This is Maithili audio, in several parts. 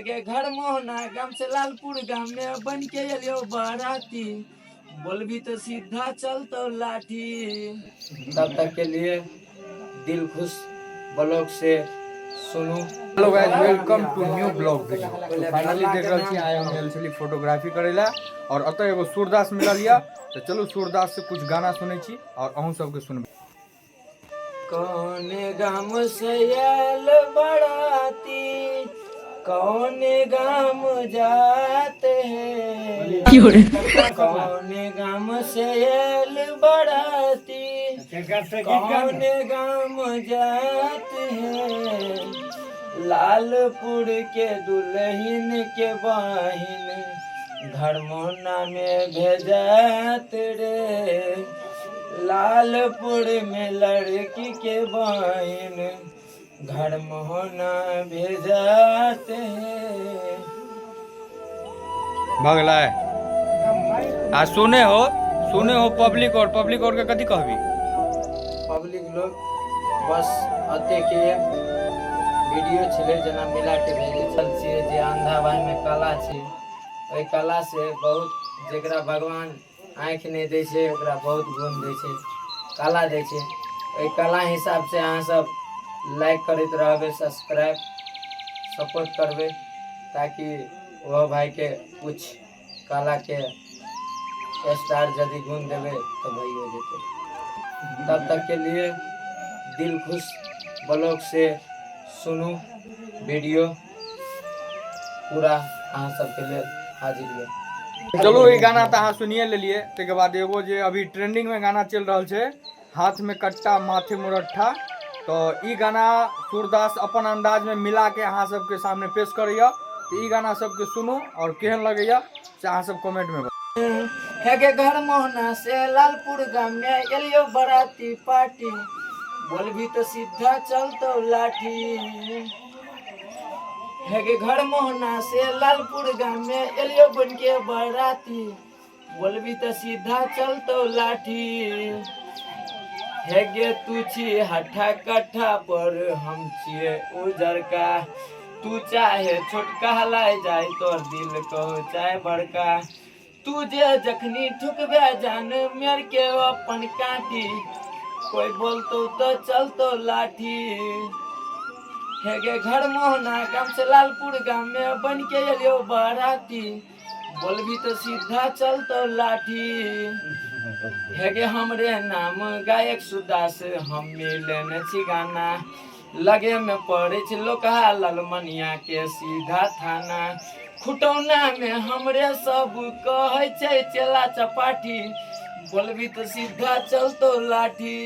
के घर मोहना गाम से लालपुर गाम में बन के एलियो बाराती, बोलबी तो सीधा चलतो लाठी। तब तक के लिए दिल खुश ब्लॉग से सुनू। Hello guys, welcome to new blog video. तो फाइनली देख रहल छी, आइ हम आयल छली फोटोग्राफी करै ला और एतऽ एगो सूरदास मिलल यऽ। तऽ चलू सूरदास से कुछ गाना सुनै छी और अहूँ सबके सुनबै। कौन गाम से आयल बराती, कौन गाम जाते हैं, कौन गाम से आयल बराती, कौन गाम जाते हैं, लालपुर के दुल्हन के बहिन घरमोना में भेजत रे, लालपुर में लड़की के बहिन घरमोना भेजत है। भऽ गेलै आ सुने हो, सुने हो पब्लिक और पब्लिक और के कथी कहबी? पब्लिक लोग बस अते के वीडियो छलै, जेना मिला के भेजै छल छियै जे अंधा भाई में कला छै, ओहि कला से बहुत जेकरा भगवान आँखि नहि दै छै ओकरा बहुत गुण दै छै, कला दै छै। ओहि कला हिसाब से अहाँ सब लाइक करैत रहबै, सब्सक्राइब सपोर्ट करबै, ताकि ओहो भाईके कुछ कलाके स्टार यदि गुण देबै तऽ भइयो जेतै। तब तक के लिए दिल खुश ब्लॉग से सुनू वीडियो पूरा, अहाँ सबके लेल हाजिर यऽ। चलू, ई गाना तऽ अहाँ सुनिए लेलियै। ताहिके बाद एगो जे अभी ट्रेंडिंग में गाना चलि रहल छै, हाथ में कट्टा माथे मुरट्ठा, तऽ ई गाना सूरदास अपन अंदाज में मिला के अहाँ सबके सामने पेश करैया। तऽ ई गाना सबके सुनू और केहन लगैया से अहाँ सब कमेंट में बताउ। हे गे घर मोहना से लालपुर गाम में एलियो बराती पार्टी, बोलबी तो सीधा चलतो लाठी। हे गे घर मोहना से लालपुर गाम में एलियो बन के बराती, बोलबी तो सीधा चलतो लाठी। हे गे तू छी हट्ठा कट्ठा पर हम छिए उजरका, तू चाहे छोटका हलाय जाय तोर दिल कहो चाहे बड़का, तू जे जखनी ठुकबे जान मेर के अपन काटी, कोई बोलतो तो चलतो लाठी। हे गे घर मोहना गाम से लालपुर गाम में बन के एलियो बाराती, बोलबी तो सीधा चलतो लाठी। हे गे हमरे नाम गायक सुदास, हम मिले छी गाना, लगे में पड़े छै लोकहा ललमनिया के सीधा थाना, खुटौना में हमरे सब कहै छै चेला चपाटी, बोलबी तो सीधा चलतो लाठी।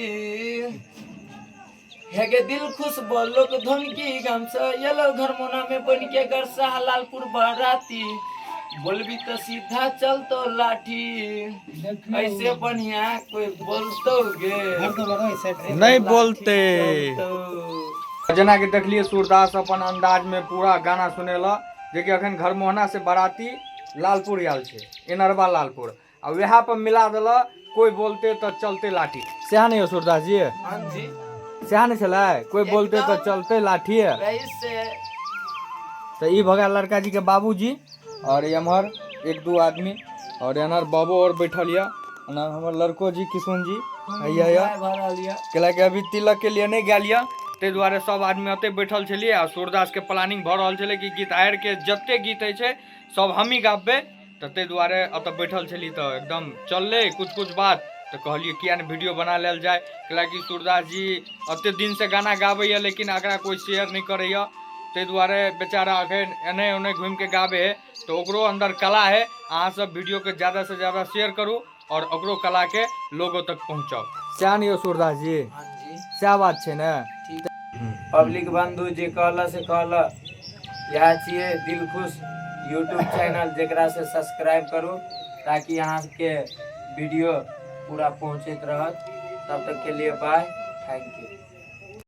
हे गे दिल खुश बोलोक धनकी गाम से एलो घर मोना में बन के गरसा लालपुर बराती, बोलबी तो सीधा चलतो लाठी। ऐसे बढ़िया कोई बोलतो गे नहीं बोलते। जेना कि देखलिए सूरदास अपन अंदाज में पूरा गाना सुनेला, जेकि अखन घर मोहना से बाराती लालपुर आयल छै, इनरबा लालपुर, आ वएह पर मिला देला कोई बोलते तो चलते लाठी। सएह नहीं हो सूरदास जी? हाँ जी। सएह नहीं छलै, कोई बोलते तो चलते लाठी है। तो ई भऽ गेल लड़का जी के बाबूजी, और एम्हर एक दू आदमी, और एनहर बाबो और बैठल यऽ, एनहर हमर लड़को जी किशुन जी हैया यऽ, कैला कि अभी तिलक के लिए नहि गेल यऽ, ताहि दुआरे सब आदमी ओतै बैठल छलियै आ सूरदास के प्लानिंग भऽ रहल छलै कि गीत आरि के जते गीत होइ छै सब हमही गाबबै, तऽ ताहि दुआरे ओतऽ बैठल छली। तऽ एकदम चललै कुछ कुछ बात, तऽ कहलियै किया नहि वीडियो बना लेल जाय, कैला कि सूरदास जी एते दिन से गाना गाबैया लेकिन एकरा कोई शेयर नहि करैया, ताहि दुआरे बेचारा अखन एने ओने घुमि के गाबै है, तऽ ओकरो अंदर कला है। अहाँ सब वीडियो के ज्यादा से ज्यादा शेयर करू और ओकरो कला के लोगों तक पहुंचाउ। सएह ने यौ सूरदास जी? हाँ जी। सएह बात छै ने? पब्लिक बंधु जे कहला से कहला, इएह छियै दिल खुश यूट्यूब चैनल, जेकरा से सब्सक्राइब करू ताकि अहाँके वीडियो पूरा पहुँचैत रहत। तब तक के लिए बाय, thank you.